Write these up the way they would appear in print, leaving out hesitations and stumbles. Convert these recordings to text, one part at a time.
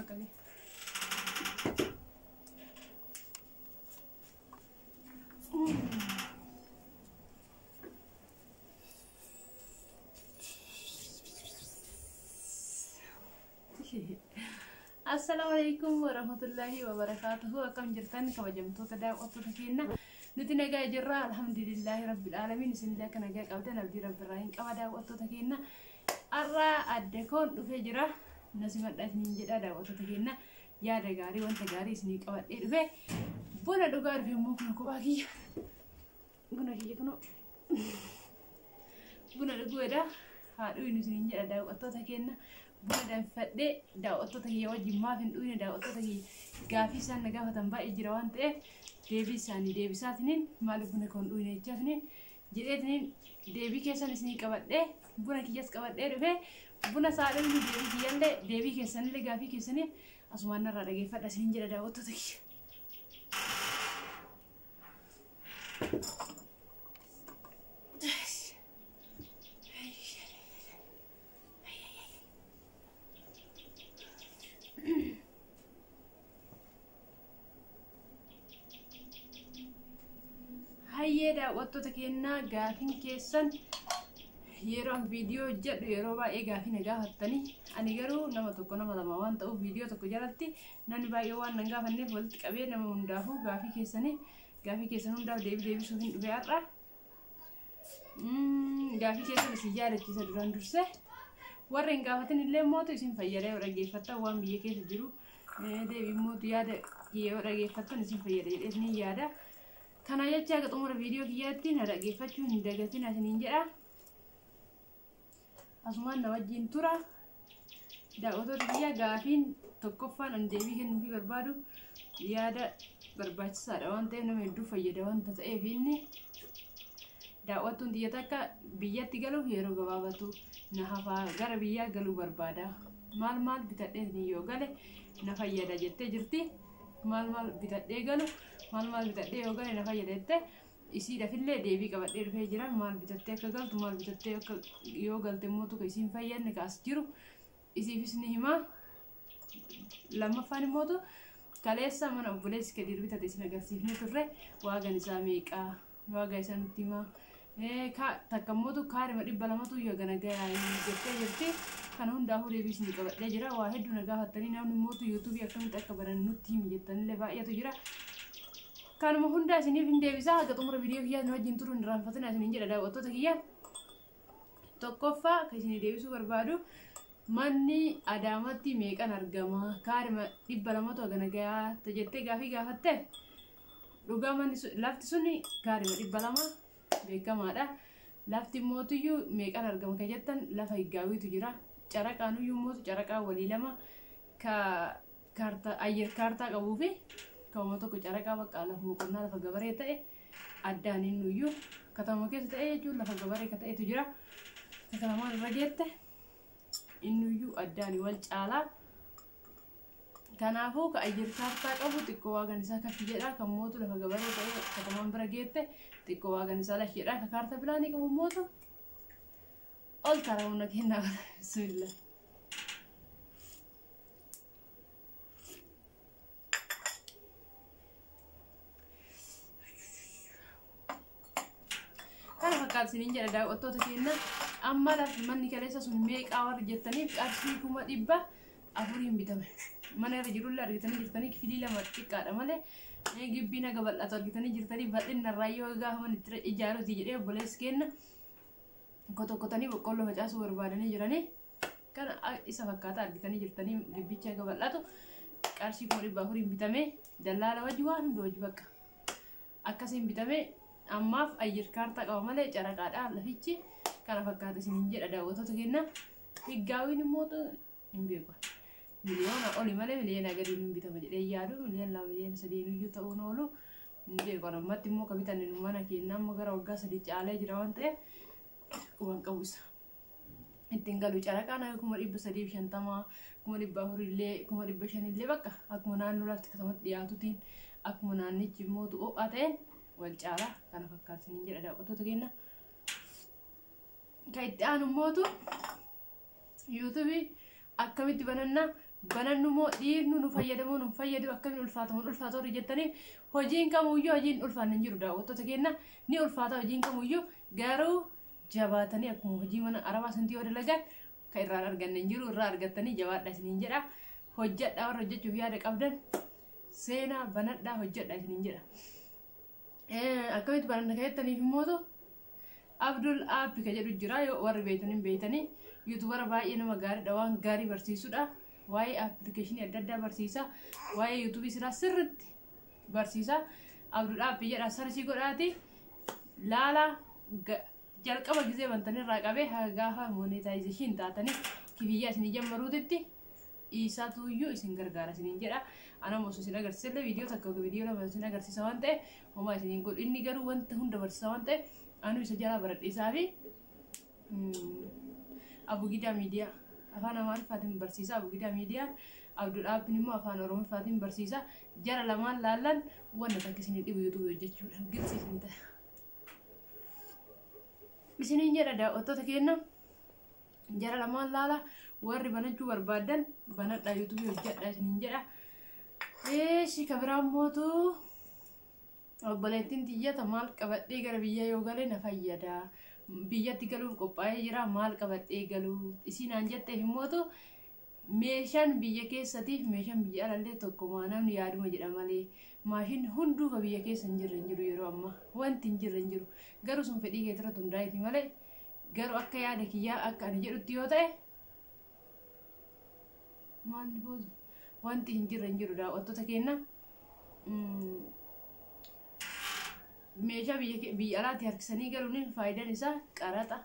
Takka. Assalaamu alaikum warahmatullahi wabarakaatuhu. Akkam jirtan kabajamtoota daawwattoota keenya? Nuti nagaa jirra, alhamdulillahi rabbil aalamiin. Isinillee akka nagaa qabdan abdii rabbirraa hin qaba. Daawwattoota keenya, har'a adde koon dhufee jira. Na simadhaa isiniin jedha. Daawwattoota keenya, yaada gaarii, wanta gaarii isinii qabadhee dhufe. Buna dhugaa dhufe immoo kun kophaa kiyya. Buna kiyya kunoo buna dhuguudha. Haa dhuynu isiniin jedha daawwattoota keenya. Buna danfadhee daawwattoota kiyya wajjin maaf hin dhuyne? Daawwattoota kiyya gaafii isaan na gaafatan baay'ee jira waan ta'eef, deebii isaanii deebisaatiniin maaliif buna koon dhuyne jechaatiniin jedheetiniin deebii keessan isinii qabadhee, buna kiyyas qabadhee dhufe. Buna isaa dhuynu, deebii kiyyallee, deebii keessanillee, gaafii keessanii asumaan narraa dhageeffadha isiniin jedha daawwattoota kiyya. Hayyee daawwattoota keenyaa, gaafiin keessan yeroo an viidiyoo hojjedhu yeroo baay'ee gaafii na gaafattanii, ani garuu nama tokko nama lama waan ta'uuf, viidiyoo tokko jalatti namni baay'ee waan nan gaafanneef, walitti qabee nama hundaafuu gaafii keessanii, gaafii keessan hundaaf deebii deebisuuf hin dhufe har'a. Gaafii keessan isin yaadachiisa duraan dursee. Warra hin gaafatin illee mootu isin fayyada yoo dhaggeeffattan, waan biyya keessa jiru deebii mootu yaada yoo dhaggeeffattan isin fayyada jedhee ni yaada. Kana jecha akka xumura viidiyoo kiyyaatti na dhaggeeffachuu hin dagatin isiniin jedha. Asumaan na wajjin tura. Daawwattoota kiyya, gaafiin tokkoffaan an deebii kennuufii barbaadu yaada barbaachisaadha waan ta'eef, nama hedduu fayyada wanta ta'eef, inni daawwattuun xiyya takka biyyatti galuuf yeroo gabaabatu na hafaa, gara biyyaa galuu barbaada. Maal maal bitadhee yoo gale na fayyada jettee jirti. Maal maal bitadhee galu, maal maal bitadhee yoo gale na fayyada jettee, isiidhaafillee deebii qabadhee dhufee jira. Maal bitattee akka galtu, maal bitattee akka yoo galte immoo isiin fayyadne kaas jiru isiifis ni himaa. Lammaffaan immoo kaleessa mana obboleessi Kadiir bitate isin agarsiifne turre. Waagan isaa meeqaa, waagaa isaa nutti himaa. Takka immoo kaarima 200tu yoo gana gayaa jettee jirti. Kana hundaafuu deebii isin qabadhee jira. Waa hedduu na gaafattanii, namni immoo yuutuubii akkamitti akka baran nutti himi jettanillee baay'eetu jira. Kanuma hundaa isiniif hin deebisaa. Haga xumura viidiyoo kiyyaa nu wajjin turuu hin irraanfatina isiniin jedha daawwattoota kiyya. Tokkoffaa kan isinii deebisuu barbaadu, manni Adaamatti meeqan argama, kaarima 200tu hagana gayaa jettee gaafii gaafatte, dhugaa manni lafti suni kaarima 200 beekamaadha. Lafti mootuyyuu meeqan argama kan jettan, lafa higgaawiitu jira. Caraqaanuyyuu mootu caraqaa walii lama ka kaartaa ayyar kaartaa qabuu fi kan tokko caraqaa bakka lafuma qonnaa lafa gabaree ta'e addaan innuyyuu katama keessa ta'e jechuun lafa gabaree ka ta'etu jira. Katamaan irra geette innuyyuu addaan wal caalaa. Kanaafuu ka ayyar kaartaa qabu xiqqoo waagan isaa kaffi jedha. Kan mootu lafa gabaree ta'e katamaan bira geette xiqqoo waagan isaa lash jedha. Ka kaartaa bilaanii qabu mootu ol taraa humna kennaa. Bismillah. Kana fakkaata isiniin jedha daawwattoota keenya. Amma lafi manni kaleessa sun meeqaa warri jettaniif, qarshii 400,000 bitame. Mana irra jirullee argitanii jirtanii, kifilii lama xiqqaadha malee gibbii naga bal'atu argitanii jirtanii. Bal'inna irraa yoo gaafa mana itti ijaaruuti jedhee obboleessi keenya kotokkotanii boqqolloo facaasuu barbaadanii jiranii. Kana isa fakkaata, argitanii jirtanii, gibbicha haga bal'atu qarshii 400,000 bitame, dallaala wajji waan hunda wajji bakka akkasiin bitame. Ammaaf ayyir kaartaa qaba malee caraqaadha lafichi. Kana fakkaata isiniin jedha daawwattoota keenya. Higgaawiin immoo hin beeku, miliyoona oli malee miliyoona gadi hin bitama jedhee yaadu. Miliyoona 2, miliyoona 3 iyyuu ta'uun oolu, hin beeku. Ammatti immoo ka bitanne nu mana keenya amma gara waggaa 3 caalee jira waan ta'eef, quban qabu isa ittiin galu. Caraqaan akka 350,000, 400,000 illee, 500,000 illee, bakka akkuma naannoo lafti katamatti dhiyaatutiin, akkuma naannichi immoo ho'aa ta'een wal caalaa. Kana fakkaata isiniin jedha daawwattoota keenya. Kan itti aanu immootu yuutuubii akkamitti banannaa, Banannu moo dhiirnu nu fayyadamoo nu fayyadu akkamiin ulfaatamu ulfaata warri jettanii, hojiin kamuyyuu hojiin ulfaanne hin jiru daawwattoota keenya, ni ulfaata hojiin kamuyyuu. Garuu jabaatanii akkuma hojii mana arabaa santii yoo dalagan kan irraan arganne hin jiru, irraa argattanii. Jabaadha isiniin jedha, hojjedha. Warra hojjechuuf yaada qabdan seenaa banadhaa, hojjedha isiniin jedha. Akkamitti bananna kan jettaniif immootu Abdul App ka jedhu jira. Yoo warri beektan hin beektanii, YouTubera baay'ee nama gaariidha, waan gaarii barsiisudha. Waa'ee appilikeeshinii adda addaa barsiisa, waa'ee YouTubeii silaa sirritti barsiisa. Abdul App jedha search godhaati laala. Jalqaba gizee bantanirraa qabee haga gaafa monetization taatanii kifiyyaa isinii jammaruutitti isaatuyyuu isin gargaara isiniin jedha. Ana osoo isin agarsiisellee viidiyoo takka viidiyoo lama isin agarsiisa waan ta'eef homaa isiniin godhu. Inni garuu wanta hunda barsiisa waan ta'eef anu isa jalaa baradhiisaa fi Abugidaa Miidiyaa afaan Amaariffaatiin barsiisa. Abugidaa Miidiyaa, Abdul Appin immoo afaan Oromoffaatiin barsiisa. Jara lamaan laallan wanta takka isinii dhibu YouTubeii hojjechuudha. Gilsi isinii ta'a. Isiniin jedha daawwattoota keenya, jara lamaan laala. Warri banachuu barbaadan banadhaa, YouTubeii hojjedha isiniin jedha. Eeshi, ka biraan mootu obboleettiin tiyyata maal qabadhee gara biyya yoo galee na fayyada, biyyatti galuuf qophaa'ee jira, maal qabadhee galuu isinaan jetteef immootu, meeshaan biyya keessatiif meeshaan biyya alallee tokkuma. Namni yaaduma jedha malee maashinni hunduu ka biyya keessa hin jirre hin jiru. Yeroo ammaa wanti hin jirre hin jiru. Garuu sun fedhii keetirratti hundaa'eeti malee, garuu akka yaada kiyyaa akka ani jedhutti yoo ta'e, maal boodu wanti hin jirre hin jiru daawwattoota keenya. Meeshaa biyya alaatti harkisanii galuun faayidaan isaa qaraxa,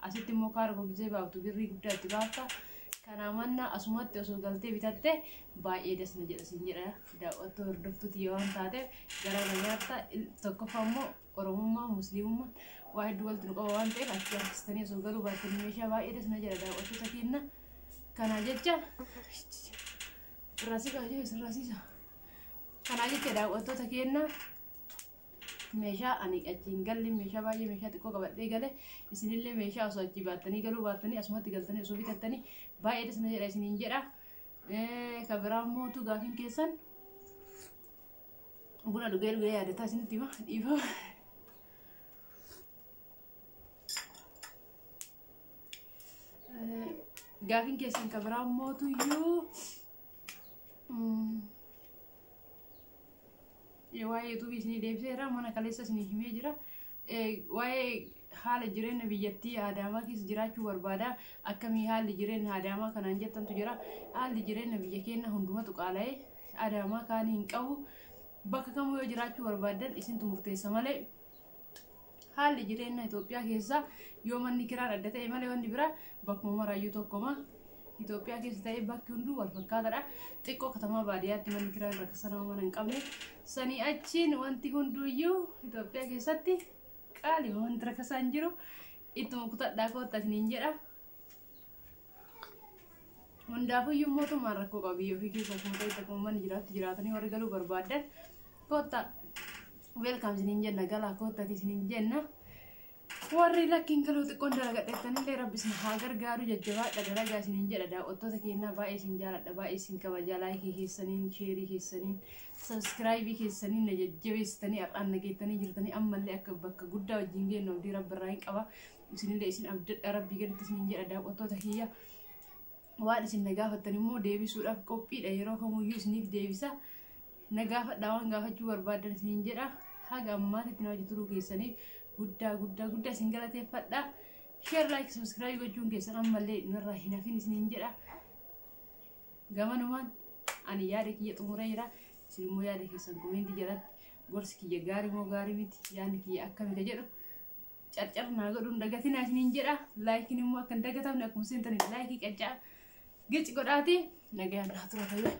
asitti immoo kaargoo gisee baaftu birrii guddaa itti baafta. Kanaa mannaa asumatti osoo galtee bitatte baay'ee dasna jedha siin jedha. Daawwattuu hordoftuuti yoo waan taateef gara na nyaatta. Tokkoffaa immoo Oromummaa, Musliimummaa waa hedduu walitti nu qaba waan ta'eef achi harkistanii osoo galuu baattanii meeshaa baay'ee dasna jedha daawwattoota keenya. Kanaa jecha irraa siqa sirraasiisa. Kanaa jecha daawwattoota keenya, meeshaa ani achi hin galle meeshaa baay'ee meeshaa xiqqoo qabadhee gale. Isinillee meeshaa osoo achi baattanii galuu baattanii asumatti galtanii osoo bitattanii baay'ee dasna jedha isiniin jedha. Ka biraa mootu gaafiin keessan buna dhugee dhugee yaadataa isinitti hima, dhiifama. Gaafiin keessan ka biraa mootuyyuu waa'ee YouTubeii isinii deebiseera. Mana kaleessa isinii himee jira. Waa'ee haala jireenya biyyattii Adaamaa keessa jiraachuu barbaada, akkamii haalli jireenya Adaamaa kanaan jettantu jira. Haalli jireenya biyya keenya hundumatu qaala'ee Adaamaa kaanii hin qabu. Bakka kamuu yoo jiraachuu barbaadan isintu murteessa malee, haalli jireenya Itoophiyaa keessa yoo manni kiraan adda ta'e malee wanni biraa bakkuma maraayyuu tokkoma. Itoophiyaa keessa ta'ee bakki hunduu wal fakkaataadha. Xiqqoo katamaa baadiyyaatti manni kiraan rakkisa nama mana hin qabne. Sanii achiin wanti hunduuyyuu Itoophiyaa keessatti qaali, wanti rakkasaa hin jiru. Ittuma kutadhaa koottaa isiniin jedha. Hundaafuyyuu mootummaan rakkoo qaba. Biyya ofii keessa akkuma ta'e akkuma manni jiraatti jiraatanii warri galuu barbaadan koottaa, welcome isiniin jenna, galaa koottaati isiniin jenna. Warri lakkiin galuu xiqqoon dalagadheettanillee rabbi isin haa gargaaru, jajjabaadha, dalagaa isiniin jedha. Daawwattoota keenyaa, baay'ee isin jaaladha, baay'ee isin kabaja. Likeii keessaniin, shareii keessaniin, subscribeii keessaniin na jajjabeessitanii har'aan nageettanii jirtanii. Ammallee akka bakka guddaa wajjin geenyu abdii rabbi irraa hin qaba. Isinillee isin abdadha rabbii gaditti isiniin jedha daawwattoota kiyya. Waan isin na gaafattan immoo deebisuudhaaf qophiidha, yeroo kamuyyuu isiniif deebisa. Na gaafadha waan gaafachuu barbaaddan isiniin jedha. Haga ammaatitti na wajji turuu keessaniif guddaa guddaa guddaa isin galateeffadha. Share, like, subscribe gochuun keessan ammallee nurraa hin hafin isiniin jedha. Gamanumaan ani yaada kiyya xumuree jira. Isin immoo yaada keessan commentii jalatti gorsi kiyya gaarii moo gaarii miti, yaadni kiyya akkami ka jedhu carcar naa godhuun dagatinaa isiniin jedha. Likeiin immoo akka hin dagatamne, akkuma seentaniif likeii qaccaa gici godhaati. Nagayaan naa tura, fayyaa.